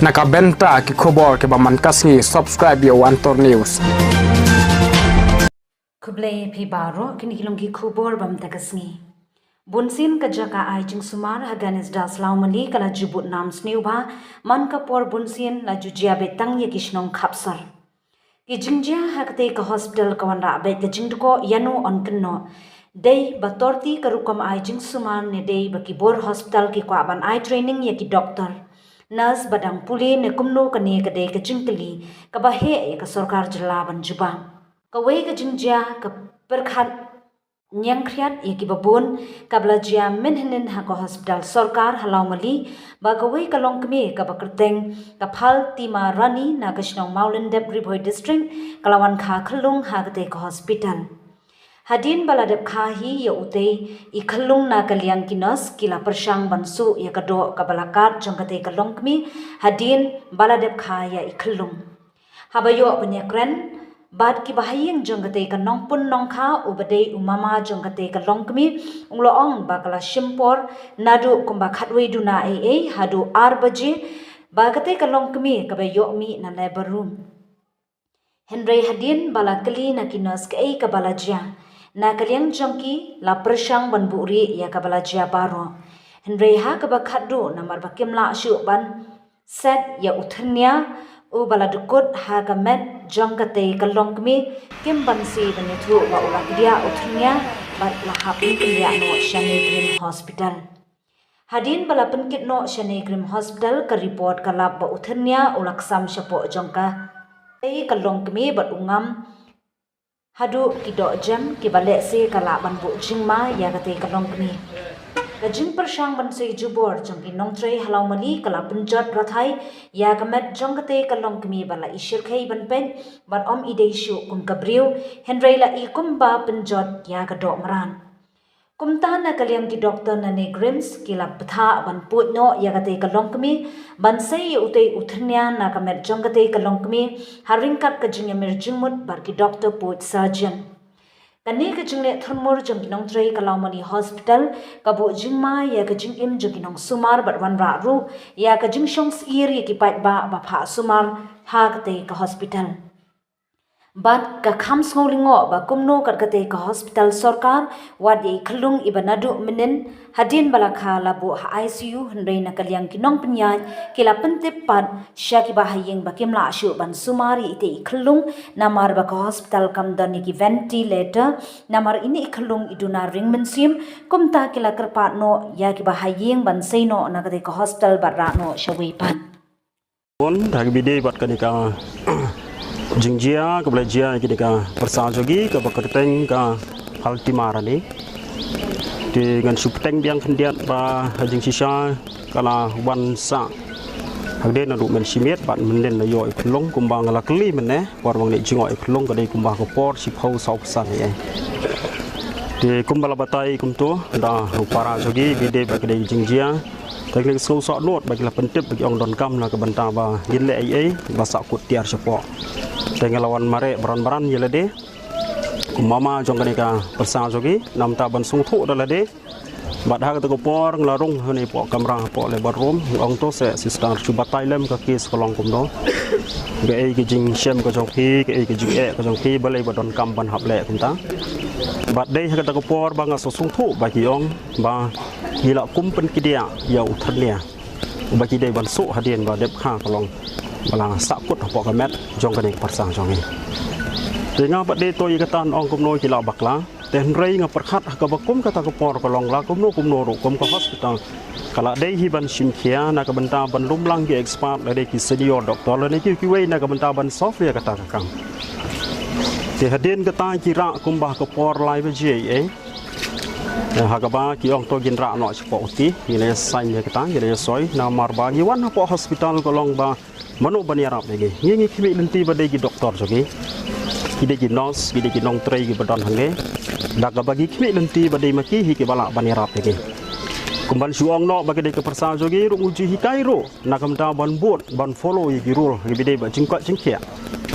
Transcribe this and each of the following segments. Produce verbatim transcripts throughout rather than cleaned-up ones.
Na ka bynta ki khubor kiba man ka sngi, subscribe ïa u Antor News. Khublei phi baroh, kine ki long ki khubor ba mynta ka sngi. Bunsien ka jaka ai jingsumar ha Ganesh Das Lawmali ka la ju bud nam sniew bha, man ka por bunsien la ju jia beit tang ïa ki shnong khapsor. Ki jingjia ha katei ka hospital ka wanrah beit ka jingdkoh ïano yn kynnoh. Dei ba torti ka rukom ai jingsumar ne dei ba ki bor hospital ki kwah ban ai training ïa ki doktor, nurse ba dang pule ne kumno, kane ka dei ka jingkylli kaba heh ïa ka sorkar jylla ban jubab. Kawei ka jingjia ka pyrkhat ñiangkhriat ïa kiba bun kaba la jia mynhynnin ha ka hospital sorkar ha Lawmali, ba kawei ka longkmie kaba kyrteng ka Phaltima Rani na ka shnong Mawlyndep, Ri Bhoi District, ka la wan kha khyllung ha katei ka hospital. Hadien ba la dep kha hi ïa utei i khyllung, na ka liang ki nurse ki la pyrshang ban suh ïa ka doh kaba la kat jong katei ka longkmie hadien ba la dep kha ïa i khyllung. Haba ïoh ban ïakren bad kiba ha ïing jong katei ka nongpun nongkha, uba dei u mama jong katei ka longkmie, u la ong ba ka la shim por naduh kumba khatwei duna eiei haduh ar baje ba katei ka longkmie kaba ïoh mih na labour room. Hynrei hadien ba la kylli na ki nurse kaei kaba la jia, na ka liang jong ki la pyrshang ban buhrieh ïa kaba la jia baroh. Hynrei ha kaba khatduh, namar ba kim lah shuh ban set ïa u Thyrnia uba la dkut ha ka met jong katei ka longkmie, kim banse ban ïathuh ba u la kdiah u Thyrnia bad la hap pynïaid noh sha NEIGRIHMS Hospital. Hadien ba la pynkit noh sha NEIGRIHMS Hospital, ka report ka lap ba u Thyrnia u la ksam shapoh jong katei ka longkmie bad u ngam haduh ki doh jem kiba lehse ka lah ban buh jingma ïa katei ka longkmie. Ka jingpyrshang ban sei jubor jong ki nongtrei ha Lawmali ka la pynjot rathai ïa ka met jong katei ka longkmie ba la i shyrkhei ban peit bad ym i dei shuh kum ka briew, hynrei la i kumba pynjot ïa ka doh mrad. Kumta na ka liang ki doktor na NEIGRIHMS ki la bthah ban puid noh ïa katei ka longkmie, ban sei ïa utei u Thyrnia na ka met jong katei ka longkmie ha ryngkat ka jingïamir jingmut bad ki doktor puid surgeon. Kane ka jingleh thurmur jong ki nongtrei ka Lawmali Hospital ka buh jingma ïa ka jingim jong ki nongsumar bad wanrah ruh ïa ka jingshong syiar ïa ki paidbah ba phah sumar ha katei ka hospital. Bad ka kham sngew lyngngoh ba kumno kat katei ka hospital sorkar, wat ïa i khyllung iba naduh mynnin hadien ba la kha la buh ha ICU, hynrei na ka liang ki nongpynïaid ki la pyntip pat sha kiba ha ïing ba kim lah shuh ban sumar ïa itei i khyllung, namar ba ka hospital kam don ïa ki ventilator, namar ine i khyllung i duna ring mynsiem. Kumta ki la kyrpad noh ïa kiba ha ïing ban sei noh na katei ka hospital bad rah noh shawei pat. Bun, da ka bidei bad kane ka jingjia kaba la jia ïa kane ka pyrsa jong ngi kaba kyrteng ka Phaltima Rani. Te ngan shu bteng biang khyndiat ba ka jingshisha ka la wan sah hadien naduh mynshimiet bad mynnin la ïoh i khyllung kumba nga la kylli mynne, por ba ngi leit jngoh i khyllung ka dei kumba ka por shiphew saw phew san ïa. Te kumba la batai kumto da u para jong ngi, bidei bad ka dei jingjia. Te ngi sngew sngewsih nud ba ki la pyntip ba ki ong donkam na ka bynta ba ngin leh ei ei ba sahkut tiar shapoh. Te ngi la wan mareh bran bran ïa lade kum mama jong kane ka pyrsa jong ngi, namar ban sngewthuh da lade. Bad ha kata ka por nga la rung hangne hapoh kamra, hapoh labour room, nga ong to se sister, shu batai lem ka case ka long kumno. Kaei ka jingshem ka jong phi, kaei ka jingeh ka jong phi, balei ba donkam ban hap leh kumta. Bad dei ha kata ka por ba nga sngewthuh ba ki ong ba ngi la kum pynkdiah ïa u Thyrnia uba ki dei ban suh hadien ba dep kha ka long ba la sahkut hapoh ka met jong kane ka pyrsa jong ngi. Te nga pat dei to ïa kata, ong kumno ki la bakla. Te hynrei nga pyrkhat ha kaba kum kata ka por ka long la kumno kumno ruh kum ka hospital ka la dei hi ban shim khia na ka bynta ban lum lang ki expert lane ki senior doctor lane ki kiwei na ka bynta ban solve ïa kata ka kam. Te hadien kata ki rah kumba ka por lai baje ei ei. Eh, ha kaba ki ong to ngin rah noh shapoh uti, ngi la ïa sign ïa kata, ngi la ïa soi, namar ba ngi wan hapoh hospital ka long ba mano ban ïarap ïa ngi. Ngi ngi khmih lynti ba dei ki doktor jong ngi, ki dei ki nurse, ki dei ki nongtrei kiba don hangne. Da kaba ngi khmih lynti ba dei ma ki hi kiba lah ban ïarap ïa ngi. Kumban shu ong noh ba ki dei ka pyrsa jong ngi ruh ngi ju hikai ruh na ka bynta ban bud ban follow ïa ki rule, ïa ki bidei ba jingkoit jingkhiah.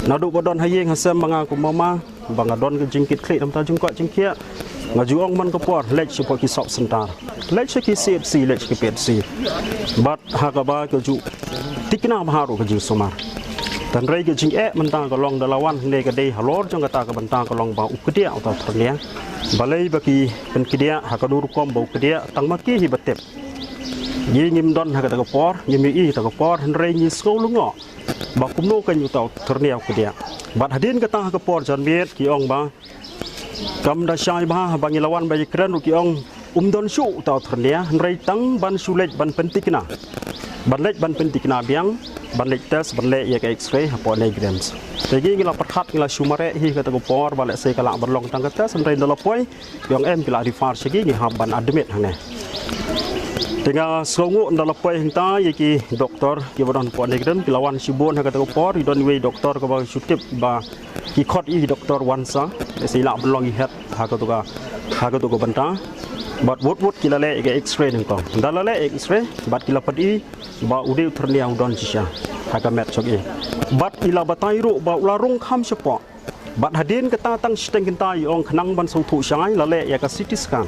Naduh ba don ha ïing ha sem ba nga kum mama, ba nga don ka jingkit khlieh na ka bynta jingkoit jingkhiah, nga ju ong man ka por, leit shapoh ki sub center, leit sha ki CHC, leit sha ki PHC. Bad ha kaba ka ju tikna bha ruh ka jingsumar. Hynrei ka jingeh mynta ka long da la wan hangne ka dei halor jong kata ka bynta ka long ba u kdiah uta u thyrnia. Balei ba ki pynkdiah ha kano rukom ba u kdiah, tang ma ki hi ba tip. Ngi ngim don ha kata ka por, ngim ïohi kata ka por, hynrei ngi sngew lyngngoh ba kumno kan uta u thyrnia u kdiah. Bad hadien kata ha ka por janmiet ki ong ba kam da shai bha, ba ngi la wan ba ïakren ruh ki ong um don shuh uta u thyrnia, hynrei tang ban shu leit ban pyntikna. Ban leit ban pyntikna biang, ban leit test, ban leh ïa ka X-ray hapoh NEIGRIHMS. Te ngi la pyrkhat, ngi la shu mareh hi kata ka por ba lehse ka lah ban long tang ka test, hynrei nda la poi ki ong em, ki la refer sha ngi, ngi hap ban admit hangne. Te nga sngewnguh nda la poi hangta ïa ki doktor kiba don hapoh NEIGRIHMS, ki la wan shibun ha kata ka por. Ki don iwei i doktor kaba shu tip ba ki khot i doktor Wansa, lehse i lah ban long i head ha katu ka, ha katu ka bynta. Bad wut wut ki la leh ïa ka X-ray nyngkong. Nda la leh X-ray bad ki la pyni ba u dei u thyrnia u don shisha ha ka met jong i. Bad i la batai ruh ba u la rung kham shapoh. Bad hadien kata tang shiteng kynta i ong khnang ban sngewthuh shai la leh ïa ka CT scan.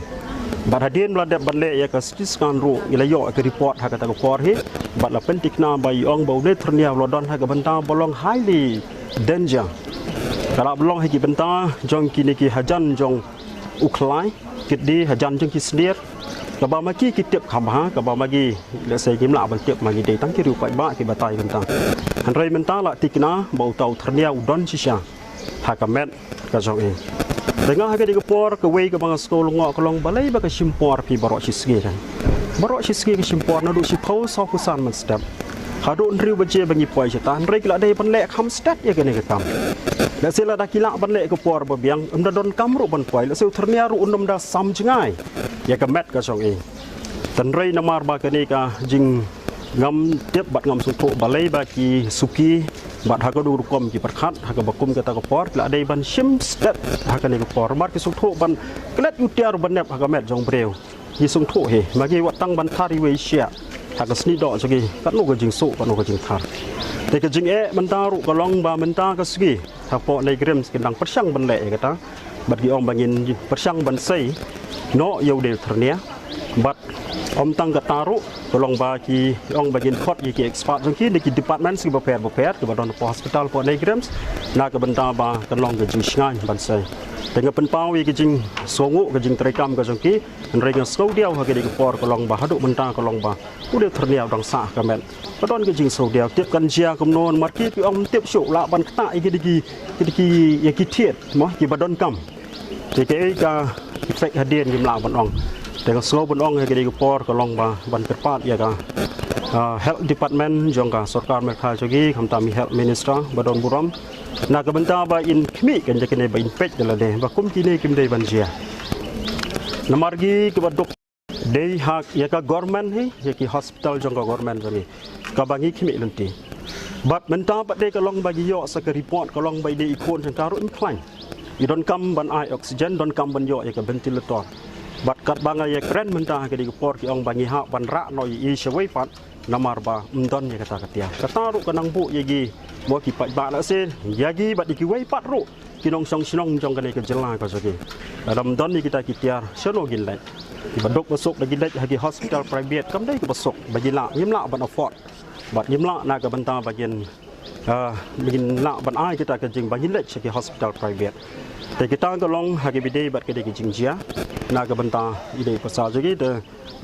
Bad hadien ba la dep ban leh ïa ka CT scan ruh, i la ïoh ïa ka report ha kata ka por hi. Bad la pyntikna ba i ong ba une u thyrnia u la don ha ka bynta ba long highly danger. Ka lah ban long ha ki bynta jong kine ki hajan jong u khlaiñ, kit de hajan jong ki snier. Kaba ma ki ki tip kham bha, kaba ma ngi lehse ngim lah ban tip, ma ngi dei tang ki riewpaidbah ki batai kynta. Hynrei mynta la tikna ba uta u thyrnia u don shisha ha ka met ka jong i. Te nga ha kane ka por kawei kaba nga sngew lyngngoh ka long balei ba ka shim por phi baroh shi sngi kan. Baroh shi sngi ka shim por naduh shiphew sawphew san mynstep haduh hynriew baje ba ngi poi shata, hynrei ki la dei ban leh kham stet ïa kane ka kam. Lehse lada ki lah ban leh ka por ba biang, ym da donkam ruh ban poi, lehse u thyrnia ruh un ym da sam jngai ïa ka met ka jong i. Hynrei namar ba kane ka jing ngam tip bad ngam sngewthuh balei ba ki suki bad ha kano rukom ki pyrkhat ha kaba kum kata ka por, ki la dei ban shim stet ha kane ka por. Namar ki sngewthuh ban klet ïa u tiar ba nep ha ka met jong briew. Ngi sngewthuh hi, ma ngi wat tang ban thar iwei i shiah ha ka snieh doh jong ngi, katno ka jingsuh, katno ka jingthar. Te ka jingeh mynta ruh ka long ba mynta ka sngi hapoh NEIGRIHMS ki dang pyrshang ban leh ïa kata. Bad ki ong ba ngin pyrshang ban sei noh ïa u dei u thyrnia. Bad ym tang kata ruh, ka long ba ki ong ba ngin khot ïa ki expert jong ki na ki departments kiba pher bapher kiba don hapoh hospital hapoh NEIGRIHMS, na ka bynta ba kan long ka jingshngaiñ ban sei. Te nga pynpaw ïa ka jingsngewnguh, ka jingtreikam ka jong ki, hynrei nga sngewdiaw ha kane ka por ka long ba haduh mynta ka long ba u dei u thyrnia u dang sah ha ka met. Ka don ka jingsngewdiaw, tip kan jia kumno, namar ki ki ong ym tip shuh, lah ban ktah ïa ki, ki, ki, ïa ki thied mo kiba donkam. Te kaei ka effect hadien ngim lah ban ong. Te ka sngew ban ong ha kane ka por ka long ba ban kyrpad ïa ka, ah, health department jong ka sorkar Meghalaya jong ngi, khamtam i health minister ba don burom, na ka bynta ba in khmih kan ïa kane, ba in peit da lade ba kum kine kim dei ban jia. Namar ki kiba duk dei ha ïa ka government hi, ïa ki hospital jong ka government jong ngi kaba ngi khmih lynti. Bad mynta pat de ka long ba ngi ïoh sa ka report ka long ba i dei i khun jong ka ruh im khlaiñ. I donkam ban ai oxygen, donkam ban ïoh ïa ka ventilator. Bad katba nga ïakren mynta ha kane ka por ki ong ba ngi hap ban rah noh ïa i shawei pat namar ba ym don ïa kata ka tiar. Kata ruh ka nang buh ïa ngi mo ki paidbah, lehse ïa ngi bad ïa kiwei pat ruh ki nongshong shnong jong kane ka jylla ka jong ngi. Lada ym don ïa kita ki tiar, shano ngin leit? Kiba duk ba suk da ki leit ha ki hospital private, kam dei kiba suk ba ngi lah, ngim lah ban afford. Bad ngim lah na ka bynta ba ngin, ah, ngin lah ban ai kita ka jing ba ngin leit sha ki hospital private. Te kita ka long ha kaba dei bad ka dei ka jingjia na ka bynta i dei i pyrsa jong ngi. Te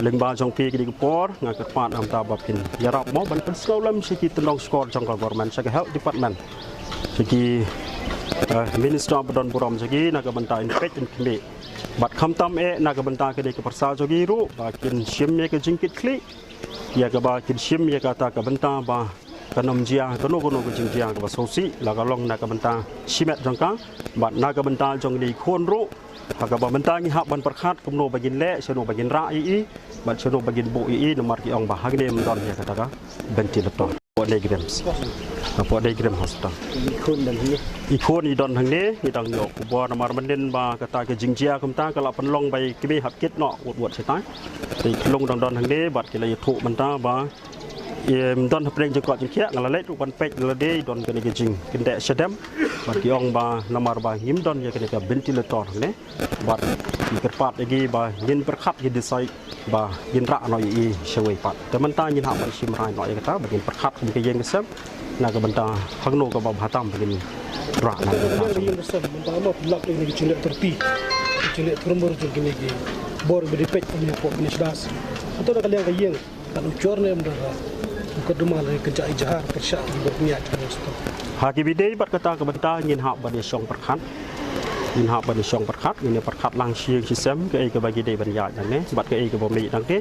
lyngba jong phi kine ki por nga kyrpad na ka bynta ba phin ïarap mo ban pynsngewlem sha ki tyndong shkor jong ka government, sha ka health department, sha ki, eh, minister ba don burom jong ngi na ka bynta in peit in khmih. Bad khamtam eh na ka bynta kine ki pyrsa jong ngi ruh ba kin shim ïa ka jingkitkhlieh ïa kaba kin shim ïa kata ka bynta ba kan ym jia kano kano ka jingjia kaba sngewsih, la ka long na ka bynta shimet jong ka bad na ka bynta jong kine ki khun ruh. Ha kaba mynta ngi hap ban pyrkhat kumno ba ngin leh, shano ba ngin rah ïa i bad shano ba ngin buh ïa i, namar ki ong ba hangne ym don ïa kata ka ventilator hapoh NEIGRIHMS, hapoh NEIGRIHMS hospital. I khun don hangne? I khun i don hangne, ngi dang ïoh khubor namar mynnin ba kata ka jingjia kumta ka la pynlong ba i kmie hap kit noh wut wut shatai. Te i khlung dang don hangne bad ki la ïathuh mynta ba Im don hapdeng jingkoit jingkhiah, nga la leit ruh ban peit, nga la dei don kane ka jingkyndit shadem. Bad ki ong ba namar ba ngim don ïa kane ka ventilator ne, bad ki kyrpad ïa ki ba ngin pyrkhat, ki decide ba ngin rah noh ïa i shawei pat. Te mynta ngin hap ban shim rai noh ïa kata ba ngin pyrkhat kum ka ïing ka sem na ka bynta hangno kaba bha tam ba ngin rah na ka bynta. Ka ïing ka sem mynta ma pynlap ïa kine ki jingleh tyrpi, ki jingleh tyrmur jong kine ki bor ba dei peit kine pok kine shdas. Hato na ka liang ka ïing, kan u jor ne em da ka u ka duma le ka jai jahar pyrshah ki bor nia jong ka. Ha ki bidei bad kata ka bynta ngin hap ban ïa shong pyrkhat. Ngin hap ban ïa shong pyrkhat, ngin ïa pyrkhat lang shi ïing shi sem, kaei kaba ki dei ban ïaid nangne bad kaei kaba mih nangne.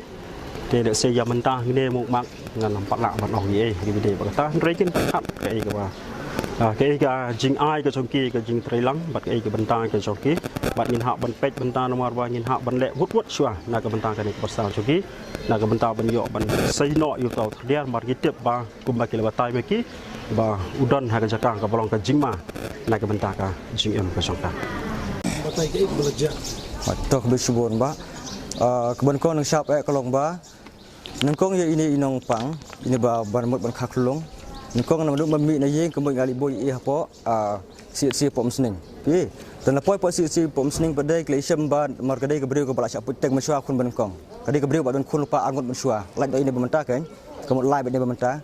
Te lehse ïa mynta ngne muk mak ngan ym pat lah ban ong ïa ei, ïa ki dei bad kata, hynrei kin pyrkhat kaei kaba, ah, kaei ka jingai ka jong ki, ka jingtrei lang bad kaei ka bynta ka jong ki. Bad ngin hap ban peit bynta namar ba ngin hap ban leh wut wut shuwa na ka bynta kane ka pyrsa jong ki, na ka bynta ban ïoh ban sei noh ïa uta u tyrdiar, namar ki tip ba kumba ki la batai ma ki ba u don ha ka jaka kaba long ka jingma na ka bynta ka jingim ka jong ka. Batai kaei kaba la jia? Tok bishbon ba, ah, ka ban kong nang shap eh ka long ba nyngkong ïa ine i nongpang, ine ba ban mut ban kha khlung. Nyngkong namar ba mih na ïing ka mut nga leit boi ïa i hapoh, ah, C H C Poh Mynsneng. Phi, te nga la poi poh C H C Poh Mynsneng pat de ki la ïashem ba namar ka dei ka briew kaba la shah poi teng mynshuwa khun ba nyngkong. Ka dei ka briew ba don khun lypa arngut mynshuwa. Lait da ine ba mynta kein, ka mut lai bad ine ba mynta.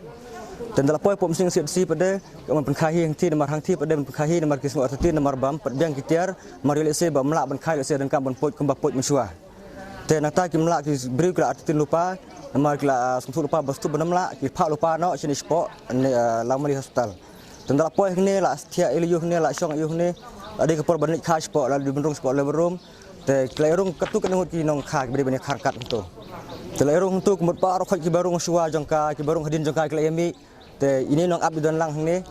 Te nga la poi Poh Mynsneng C H C pat de, ka mut pynkha hi hangthie namar hangthie pat de ban pynkha hi namar ki sngew artatien namar bam pat biang ki tiar, namar ïoh lehse bym lah ban kha, lehse donkam ban poi kumba poi mynshuwa. Te nangta kim lah, ki briew ki la artatien lypa, namar ki la, ah, sngewthuh lypa ba sngewthuh ba ym lah, ki phah lypa noh shane shapoh ne, ah, Langmali Hospital. Te nga la poi hangne la thiah ïa la ïoh hangne, la shong ïoh hangne, la dei ka por ban leit kha shapoh, la dei ban rung shapoh labor room. Te ki la ïa rung katto katne ngut ki nongkha kiba dei ban ïa kha ryngkat hangto. Te la ïa rung hangto ka mut baroh khoit kiba rung shuwa jong ka, kiba rung hadien jong ka ki la ïa mih. Te ine i nongap i don lang hangne.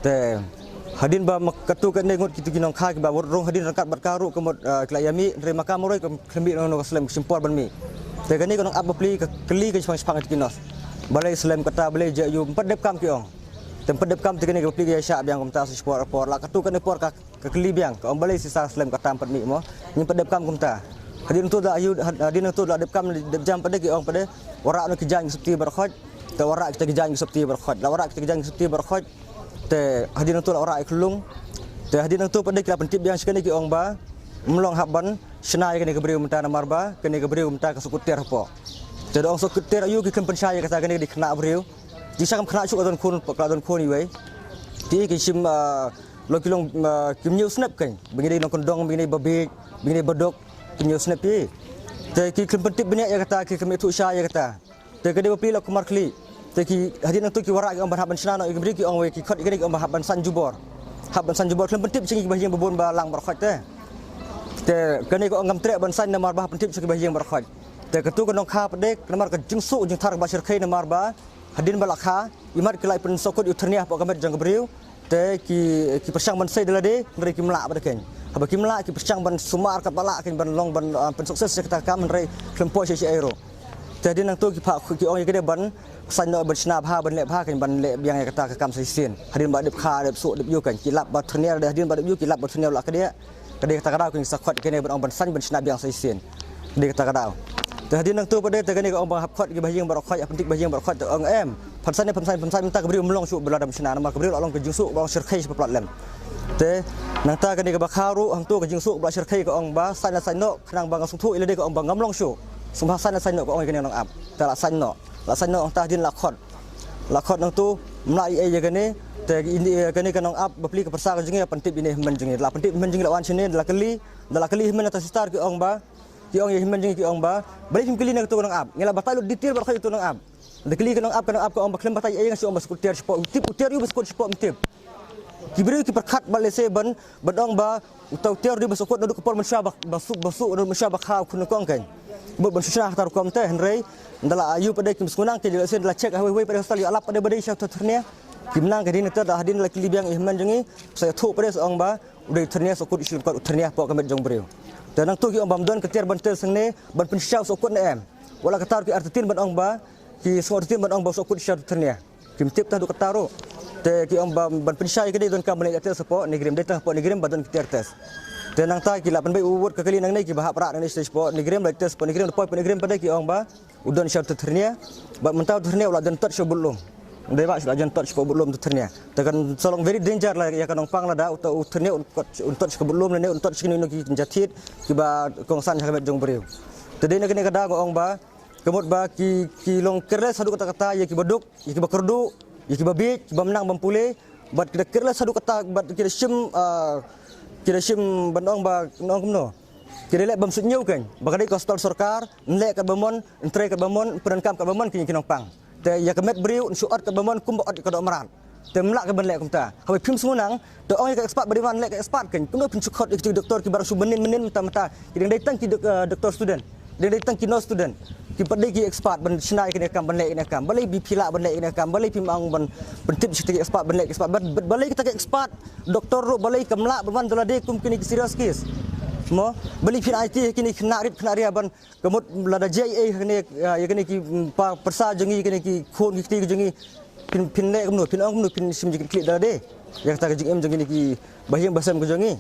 Te hadien ba ma katto katne ngut kito ki nongkha kiba rung hadien ryngkat bad ka ruh ka mut, ah, ki la ïa mih, hynrei ma ka marwei kam khlem mih noh ka slem, ka shim por ban mih. Te kane ka nongap bapli ka kylli ka shipang shipang ïa ki nurse. Balei slem kata, balei jia aiu, ym pat dep kam ki ong. Te ym pat dep kam te kane ka bapli ka ïa shah biang kumta sa shi por ar por, la katto katne por ka ka kylli biang, ka ong balei shisha slem kata ym pat mih mo. Ngim pat dep kam kumta. Hadien nangto da aiu, had-, hadien nangto da dep kam, dep jam pat de ki ong pat de, wanrah noh ki jaiñ ki sopti baroh khoit. Te wanrah kita ki jaiñ ki sopti baroh khoit. La wanrah kita ki jaiñ ki sopti baroh khoit. Te hadien nangto la wanrah ïa ka khlung. Te hadien nangto pat de ki la pyntip biang sha kane ki ong ba ym long hap ban shna ïa kane ka briew mynta namar ba kane ka briew mynta ka sukut ter hapoh. Te da ong sukut ter aiu, ki khlem pynshai ïa kata, kane ka dei khynnah briew. Jingshisha kam khynnah shuh, ka don khun, ka la don khun iwei. Te ki shim, ah, long ki long, ah, kim ñiew snep kein. Ba ngi dei nongkyndong, ba ngi dei ba bieit, ba ngi dei ba duk, kim ñiew snep hi. Te ki khlem pyntip bniah ïa kata, ki khlem ïathuh shai ïa kata. Te ka dei bapli la kumar khlieh. Te ki hadien nangto ki wanrah ki ong ban hap ban shna noh ïa ki briew, ki ong wei, ki khot ïa kane ki ong ba hap ban saiñ jubor. Hap ban saiñ jubor, khlem pyntip sha ngi kiba ha ïing ba bun ba lang baroh khoit te. Te kane ka ong ngam treh ban saiñ namar ba hap pyntip sha kiba ha ïing baroh khoit. Te kato ka nongkha pat de namar ka jingsuk jingthar kaba shyrkhei namar ba hadien ba la kha, imat ki la pynsahkut ïa u thyrnia hapoh ka met jong ka briew. Te ki, ki pyrshang ban sei da lade, hynrei kim lah pat de kein. Haba kim lah, ki pyrshang ban sumar katba lah kein ban long ban, ah, pynsuccess ïa kata ka kam, hynrei khlem poi sha shi ei ruh. Te hadien nangto ki phah, ki ong ïa kane ban saiñ noh ban shna bha, ban leh bha kein, ban leh biang ïa kata ka kam sa shisien. Hadien ba dep kha, dep suk, dep aiu kein, ki lap ba thyrnia, hadien ba dep aiu ki lap ba thyrnia la kadiah. Ka dei kata ka daw kein sa khot kane ban ong ban saiñ ban shna biang sa shisien. Ka dei kata ka daw. Te hadien nangto pat de te kane ka ong ba hap khot kiba ha ïing baroh khoit, hap pyntip ba ha ïing baroh khoit, te ong em. Phan saiñ ne phan saiñ, phan saiñ mynta ka briew ym long shuh ba la dam shna namar ka briew la long ka jingsuk ba long shyrkhei sha palat lem. Te nangta kane kaba kha ruh hangto ka jingsuk ba la shyrkhei ka ong ba saiñ la saiñ noh, khnang ba nga sngewthuh ïa lade ka ong ba ngam long shuh. Sngewbha saiñ la saiñ noh ka ong ïa kane ka nongap. Te la saiñ noh. La saiñ noh, hangta hadien la khot. La khot nangto, ym lah ei ei ïa kane, te ine, kane ka nongap bapli ka pyrsa ka jong ngi la pyntip ine i hynmen jong ngi. La pyntip i hynmen jong ngi, la wan shane, da la kylli, da la kylli i hynmen, nangta sister ki ong ba, ki ong ïa i hynmen jong ngi, ki ong ba, balei phim kylli na kato ka nongap. Ngi la batai lut detail baroh khoit ïa kato ka nongap. Da kylli ka nongap, ka nongap ka ong ba khlem batai ei ei, nga shu ong ba sukut ter shapoh, u tip u ter aiu ba sukut shapoh, ym tip. Ki briew ki pyrkhat ba lehse ban, ban ong ba uta u ter u dei ba sukut naduh ka por mynshuwa ba, ba suk, ba suk naduh mynshuwa ba kha u khun nyngkong kein. Bad ban shu shna ha kata ka rukom te, hynrei ynda la aiu pat de kim sngewthuh kein, lehse ynda la check ha iwei iwei pat de hospital, ïoh lap pat de ba dei shisha uta u thyrnia. Kim nang, ka dei nangta da hadien la kylli biang i hynmen jong ngi, sa ïathuh pat de, sa ong ba u dei u thyrnia sukut, shu kot u thyrnia hapoh ka met jong u briew. Te nangto ki ong ba ym don ka tiar ban test hangne ban pynshisha u sukut ne em. Wat la kata ruh ki artatien ban ong ba, ki sngew artatien ban ong ba u sukut shisha u thyrnia. Kim tip tang haduh katta ruh. Te ki ong ba ban pynshai ka dei donkam ban leit test hapoh NEIGRIHMS, dei tang hapoh NEIGRIHMS ba don ki tiar test. Te nangta ki la pynbeit u wut ka kali nangne kiba hap rah nangne stage four NEIGRIHMS, la test four NEIGRIHMS, da poi four NEIGRIHMS pat de ki ong ba u don sha uta u thyrnia. Bad mynta u thyrnia u la jan tot sha u budlum. Dei ba sha la jan tot sha u budlum uta u thyrnia. Te kan sa long very danger la ïa ka nongpang lada uta u thyrnia un tot, un tot sha ka budlum ne un tot sha kino kino ki jingthied kiba kongsan sha ka met jong u briew. Te dei na kane ka daw nga ong ba ka mut ba ki, ki long careless haduh katta katta ïa kiba duk, ïa kiba kyrduh, ïa kiba bieit, kiba mynjur ban pule, bad ki da careless haduh katta, bad ki da shim, ah, ki da shim ban ong ba, ong kumno. Ki da leh bym suidñiew kein, ba ka dei ka hospital sorkar, yn leh katba mon, yn trei katba mon, yn pyndonkam katba mon kine ki nongpang. Te ïa ka met briew, yn shu ot katba mon, kumba ot ïa ka doh mrad. Te ym lah ka ban leh kumta. Haba phim sngew nang, te ong ïa ka expert ba dei ban leh ka expert kein. Kumno phin shu khot ïa ki doktor kiba shu mynnin mynnin mynta mynta. Ki dang dei tang ki dok-, eh, doktor student. Dang dei tang ki nurse student. Kim pat dei ki expert ban shna ïa kane ka kam, ban leh ïa kane ka kam. Balei phi lah ban leh ïa kane ka kam. Balei phim ong ban, ban tip sha kita ki expert ban leh ki expert. Bad, bad balei kita ki expert doktor ruh balei kam lah ban wan da lade kum kine ki serious case. Mo, balei phin aiti ïa kine ki khynnah rit khynnah ria ban Ka mut lada jia ei ei ha kane, ah, ïa kane ki, mm, pa pyrsa jong ngi, ïa kane ki khun ki kti jong ngi. Phin, phin leh kumno, phin ong kumno, phin shim jingkitkhlieh da lade ïa kata ka jingim jong kine ki bahaïing bahasem ka jong ngi.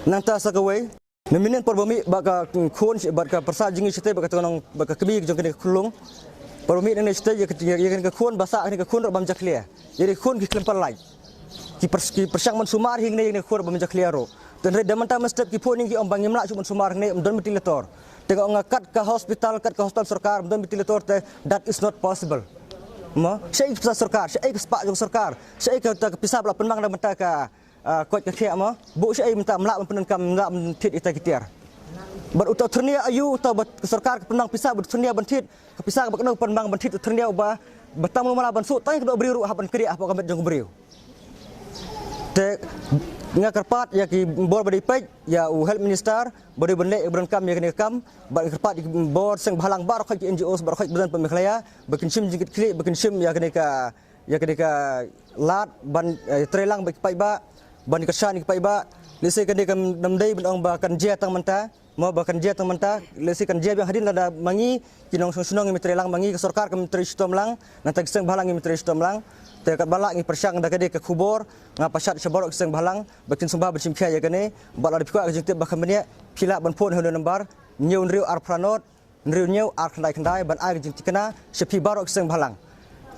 Nangta sa kawei, mynnin por ba mih bad ka, mm, khun, bad ka pyrsa jong ngi shatei bad ka tnong, bad ka kmie jong kane ka khunlung. Por ba mih nangne shatei ïa ka, ïa kane ka khun ba sah kane ka khun ruh bym jakhlia. Ïa kane ka khun ki khlem pynlait. Ki pyr-, ki pyrshang ban sumar hi ngne ïa kane ka khun bym jakhlia ruh. Te hynrei da mynta mynstep ki phone ïa ngi ki ong ba ngim lah shuh ban sumar hi ngne, ym don ventilator. Te nga ong kat ka hospital, kat ka hospital sorkar, ym don ventilator te, that is not possible. Mo, shaei ka pisa sorkar, shaei ka spah jong sorkar, shaei kata ka pisa ba la pynmang da mynta ka, ah, koit ka khiah mo. Buh shaei mynta ym lah ban pyndonkam, ym lah ban thied ïa kita ki tiar. Bad uta u thyrnia aïu uta ba ka sorkar ka pynmang pisa bad u thyrnia ban thied, ka pisa kaba kano pynmang ban thied u thyrnia uba, ba tam lum la ban suh tang ka doh briew ruh hap ban kdiah hapoh ka met jong u briew. Te nga kyrpad ïa ki bor ba dei peit, ïa u health minister ba dei ban leh, ba donkam ïa kane ka kam, bad nga kyrpad ïa ki bor seng bhalang baroh khoit ki N G Os baroh khoit ba don hapoh Meghalaya, ba kin shim jingkitkhlieh, ba kin shim ïa kane ka, ïa kane ka lad ban, eh, trei lang bad ki paidbah, ban kyrshan ïa ki paidbah. Lehse kane kam dei ban ong ba kan jia tang mynta. Mo ba kan jia tang mynta, lehse kan jia biang hadien lada ma ngi ki nongshong shnong ngim trei lang, ma ngi ka sorkar kam trei shitom lang, nangta ki seng bhalang ngim trei shitom lang. Te katba lah ngi pyrshang da ka dei ka khubor, nga pynshad sha baroh ki seng bhalang ba kin sngewbha ban shim khia ïa kane, bad lada phi kwah ka jingtip ba kham bniah, phi lah ban phone ha une u number, hynñiew hynriew ar phra nod, hynriew hynñiew ar khyndai khyndai, ban ai ka jingthikna sha phi baroh ki seng bhalang.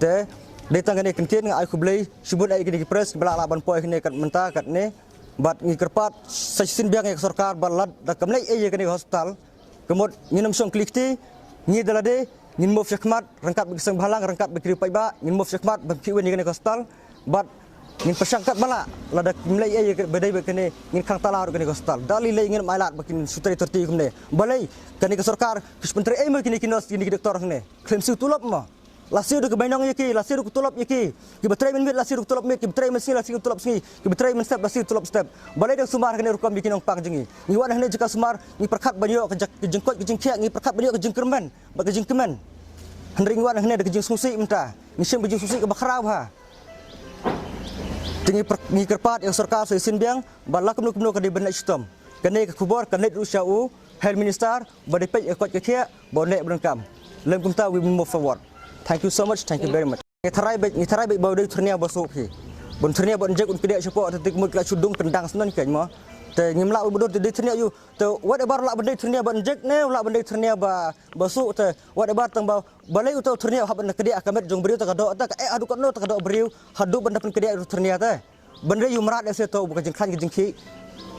Te dei tang kane ka kyntien, nga ai khublei shibun ïa kine ki press kiba la lah ban poi kane kat mynta katne. Bad ngi kyrpad sa shisien biang ïa ka sorkar ba lada kam leh ei ei ïa kane ka hospital, ka mut ngin ym shong kli kti, ngi da lade ngin move shakhmat ryngkat bad ki seng bhalang, ryngkat bad ki riew paidbah, ngin move shakhmat ban khih win ïa kane ka hospital. Bad ngin pyrshang katba lah, lada kim leh ei ei ba dei bad kane, ngin khang tala ruh kane ka hospital. Da lei lei ngin ym ailad ba kin shu trei thirty kumne. Balei kane ka sorkar ka shu pyntrei ei mo ïa kine ki nurse, kine ki doktor hangne? Khlem siew tulop mo. La siew da ka bainong ïa ki, la siew da ka tulop ïa ki. Kiba trei mynmiet la siew da ka tulop miet, kiba trei mynsngi la siew da ka tulop sngi, kiba trei mynstep la siew da ka tulop step. Balei dang sumar ha kane rukom ïa ki nongpang jong ngi? Ngi wan hangne jaka sumar, ngi pyrkhat ban ïoh ka jaka, ka jingkoit ka jingkhiah, ngi pyrkhat ban ïoh ka jingkyrmen bad ka jingkmen. Hynrei ngi wan hangne da ka jingsngewsih mynta. Ngi shim ka jingsngewsih kaba khraw bha. Te ngi pyr-, ngi kyrpad ïa ka sorkar sa shisien biang ba la kumno kumno ka dei ban leh shitom. Kane ka khubor kan leit ruh sha u health minister ba dei peit ïa ka koit ka khiah, ba un leh ba donkam. Lym kumta we will move forward. Thank you so much. Thank you very much. Ngi tharai beit, ngi tharai beit ba u dei u thyrnia ba suk hi. Ba un thyrnia ba un jek un kdiah shapoh, te te ka mut ka la shu dung kyndang snon kein mo. Te ngim lah u ba dei u thyrnia aïu. Te whatever lah ban dei u thyrnia ba un jek ne lah ban dei u thyrnia ba, ba suk te whatever, tang ba balei uta u thyrnia u hap ban kdiah ha ka met jong u briew, te ka doh te ka eh haduh katno te ka doh briew haduh ban da pynkdiah ïa u thyrnia te. Ban dei ïa u mrad ïa se to ba ka jingkhlaiñ ka jingkhih.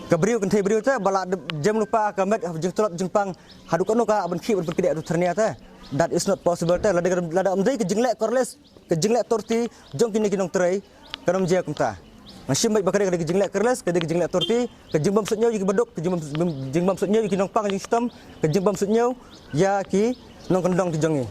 Ka briew kynthei briew te ba la jem lypa ka met ha jingtlot jingpang haduh katno ka ban khih ban pynkdiah ïa u thyrnia te. That is not possible te. Lada, lada ym dei ka jingleh careless, ka jingleh torti jong kine ki nongtrei, kan ym jia kumta. Nga shim beit ba ka dei, ka dei ka jingleh careless, ka dei ka jingleh torti, ka jingbym suidñiew ïa kiba duk, ka jingbym, jingbym suidñiew ïa ki nongpang jingshitom, ka jingbym suidñiew ïa ki nongkyndong ki jong ngi.